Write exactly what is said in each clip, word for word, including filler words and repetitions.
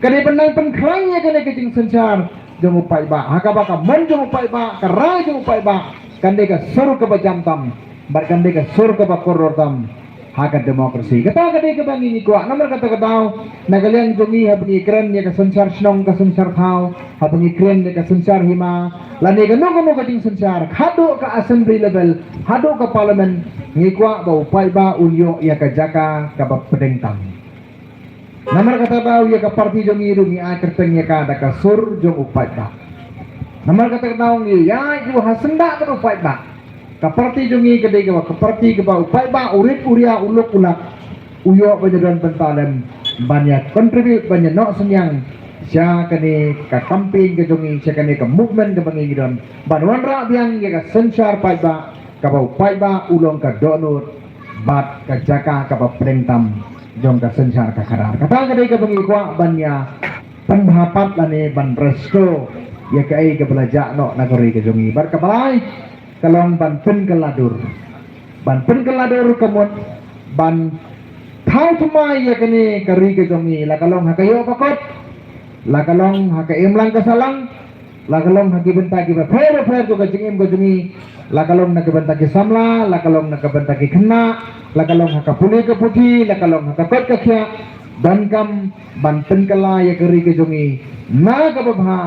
Ka dei ban nang pynkhlaiñ ïa kane ka jingsynshar jong u paidbah. Ha kaba ka mon jong u paidbah, ka rai jong u paidbah, kan dei ka sur kaba jam tam, bad kan dei ka sur kaba kordor tam ha ka demokrasi. Kata ka dei kaba ngi ngi kwah. Namar kata ka daw, na ka liang jong ngi, haba ngi kren ïa ka synshar shnong, ka synshar thaw, haba ngi kren ïa ka synshar hima, lane kano kano ka jingsynshar, haduh ka assembly level, haduh ka parliament, ngi kwah ba u paidbah un ïoh ïa ka jaka kaba pdeng tam. Namar kata daw, ïa ka parti jong ngi ruh ngi ai kyrteng ïa ka da ka sur jong u paidbah. Namar kata daw, ngi ïa ju ha syndah bad u paidbah. Ka parti jong ngi ka dei kaba, ka parti kaba u paidbah, u rit u ria, u lok u lak, u ïoh ban ïa don bynta lem ban ïa contribute, ban ïa noh synñiang sha kane ka campaign ka jong ngi, sha kane ka movement kaba ngi ngi don, ban wanrah biang ïa ka synshar paidbah, kaba u paidbah u long ka dohnud bad ka jaka kaba pdeng tam jong ka synshar ka khadar. Kata ka dei kaba ngi kwah ban ïa pynbha pat lane ban restore ïa kaei kaba la jah noh na ka ri ka jong ngi. Bad kaba lai, ka long ban pynkylla dur. Ban pynkylla dur ka mut ban thaw thymmai ïa kane ka ri ka jong ngi, la ka long ha ka ïoh ka kot, la ka long ha ka imlang ka sahlang, la ka long ha ki bynta kiba pher ba pher jong ka jingim ka jong ngi, la ka long na ka bynta ki samla, la ka long na ka bynta ki khynnah, la ka long ha ka pule ka puthi, la ka long ha ka koit ka khiah, donkam ban pynkylla ïa ka ri ka jong ngi na kaba bha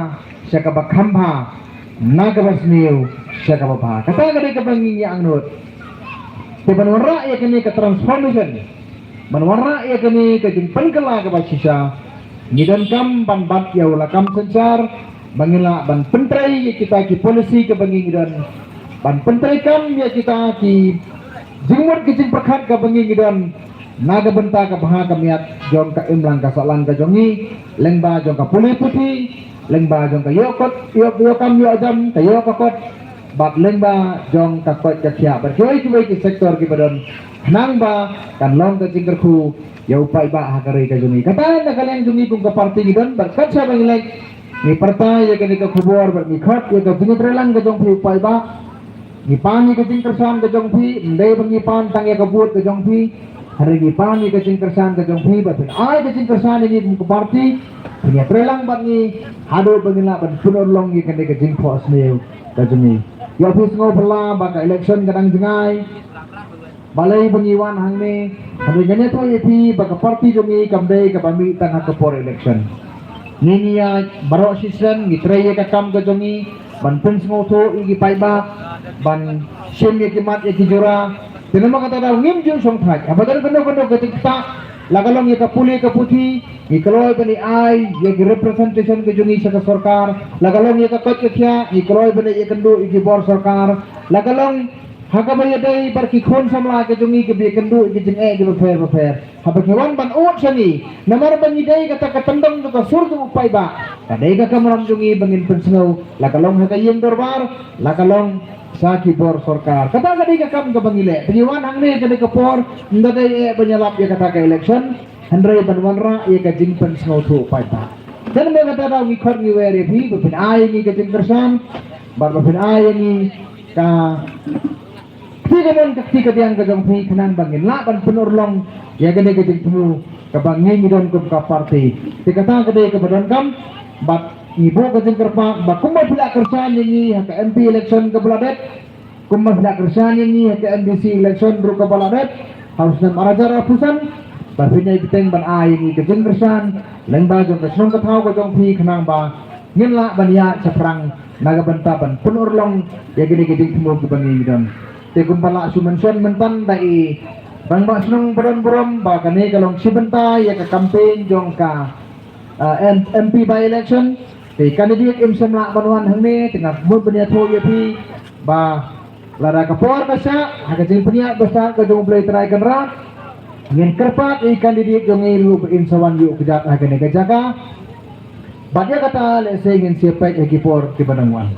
sha kaba kham bha, na kaba sniew sha kaba bha. Kata ka dei kaba ngi ngi angnud. Te ban wanrah ïa kane ka transformation, ban wanrah ïa kane ka jingpynkylla kaba shisha, ngi donkam ban bat ïa u lakam synshar, ba ngin lah ban pyntrei ïa kita ki policy kaba ngi ngi don, ban pyntrei kam ïa kita ki jingmut ki jingpyrkhat kaba ngi ngi don, na ka bynta ka bha ka miat jong ka imlang ka sahlang ka jong ngi, lyngba jong ka pule puthi, lyngba jong ka ïoh kot, ïoh, ïoh kam ïoh jam, ka ïoh ka kot, bad lyngba jong ka koit ka khiah, bad kiwei kiwei ki sector kiba don, khnang ba kan long ka jingkyrkhu ïa u paidbah ha ka ri ka jong ngi. Kata na ka liang jong ngi kum ka parti ngi don, bad kat shaba ngi leit, ngi pyrta ïa kane ka khubor, bad ngi khot ïa ka jingïatreilang ka jong phi u paidbah. Ngi pan ïa ka jingkyrshan ka jong phi, ym dei ba ngi pan tang ïa ka vote ka jong phi. Hynrei ngi pan ïa ka jingkyrshan ka jong phi, ba phin ai ka jingkyrshan ïa ngi kum ka parti, phin ïatreilang bad ngi, haduh ba ngin lah ban pynurlong ïa kane ka jingphohsniew ka jong ngi. Ïoh phi sngew phylla ba ka election ka dang jngai. Balei ba ngi wan hangne? Hynrei ngan ïathuh ïa phi ba ka parti jong ngi kam dei kaba mih tang ha ka por election. Ngi ngi ïa baroh shisien ngi trei ïa ka kam ka jong ngi ban pynsngewthuh ïa ki paidbah, ban shim ïa ki mat ïa ki jura. Te namar kata daw ngim ju shongthait. Haba don kano kano ka jingktah, la ka long ïa ka pule ka puthi, ngi kloi ban ai ïa ki representation ka jong ngi sha ka sorkar. La ka long ïa ka koit ka khiah, ngi kloi ban ai ïakynduh ïa ki bor sorkar. La ka long ha kaba ïadei bad ki khun samla ka jong ngi kiba ïakynduh ïa ki jingeh kiba pher ba pher. Haba ki wan ban ud sha ngi, namar ba ngi dei kata ka tyndong jong ka sur jong u paidbah, ka dei ka kamram jong ngi ba ngin pynsngew, la ka long ha ka ïing dorbar, la ka long sha ki bor sorkar. Kata ka dei ka kam kaba ngi leh. Ba ngi wan hangne kane ka por, ym da dei eh ban ïalap ïa kata ka election, hynrei ban wanrah ïa ka jingpynsngewthuh paidbah. Te namar kata daw ngi khot ngi wer ïa phi ba phin ai ïa ngi ka jingkyrshan, bad ba phin ai ïa ngi ka kti kamon ka kti kadiang ka jong phi, khnang ba ngin lah ban pynurlong ïa kane ka jingthmu kaba ngi ngi don kum ka parti. Te kata ka dei kaba donkam, bad ngi buh ka jingkyrpad ba kumba phi la kyrshan ïa ngi ha ka M P election kaba la dep, kumba phi la kyrshan ïa ngi ha ka M D C election ruh kaba la dep ha u snem ar hajar arphew san, ba phin ïai bteng ban ai ïa ngi ka jingkyrshan lyngba jong ka shnong ka thaw ka jong phi, khnang ba ngin lah ban ïaid shaphrang na ka bynta ban pynurlong ïa kine ki jingthmu kiba ngi don. Te kumba la shu mention mynta da i rangbah shnong ba don burom ba kane ka long shi bynta ïa ka campaign jong ka, ah, M-, M P by election. Te candidate im shym lah ban wan hangne, te nga mut ban ïathuh ïa phi ba lada ka por ka shah, ha ka jingpynïaid bastad ka jong U Blei Trai Kynrad, ngin kyrpad ïa i candidate jong ngi ruh ba in sa wan ïuh kjat ha kane ka jaka. Bad ïa kata lehse ngin sa peit ha ki por kiba nang wan,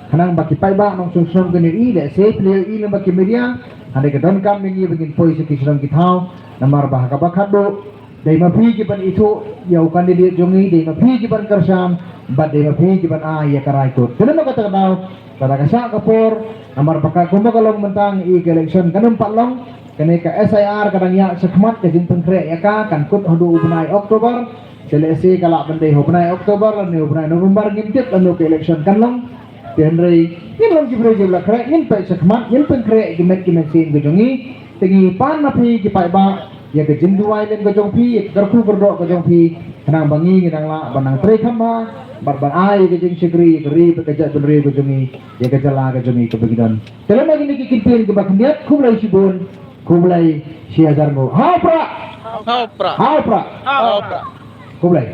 khnang ba ki paidbah nongshong shnong kin ïohi, lehse phi la ïohi lyngba ki media. Hynrei ka donkam ïa ngi ba ngin poi sha ki shnong ki thaw, namar ba ha kaba khatduh dei ma phi ki ban ithuh ïa u candidate jong ngi, dei ma phi ki ban kyrshan, bad dei ma phi ki ban ai ïa ka rai kut. Te namar kata ka daw, lada ka shah ka por, namar ba ka kumba ka long mynta, i ka election kan ym pat long, kane ka S I R ka dang ïaid shakhmat, ka jingpynkhreh ïa ka kan kut haduh u bnai October. Te lehse ka lah ban dei ha u bnai October lane ha u bnai November, ngim tip lano ka election kan long. Te hynrei ngin long ki briew kiba la khreh, ngin peit shakhmat, ngin pynkhreh ki met ki mynsiem ka jong ngi. Te ngi pan na phi ki paidbah ïa ka jingduwai lem ka jong phi, ïa ka kyrkhu kyrdoh ka jong phi, khnang ba ngi ngi dang lah ban nang trei kham bha bad ban ai ïa ka jingshakri ïa ka ri bad ka jaitbynriew ka jong ngi, ïa ka jylla ka jong ngi kaba ngi don. Te lem bad kine ki kyntien kiba khyndiat, khublei shibun, khublei shihajar nguh. Ha u Prah! Ha u Prah! Ha u Prah! Ha u Prah! Khublei.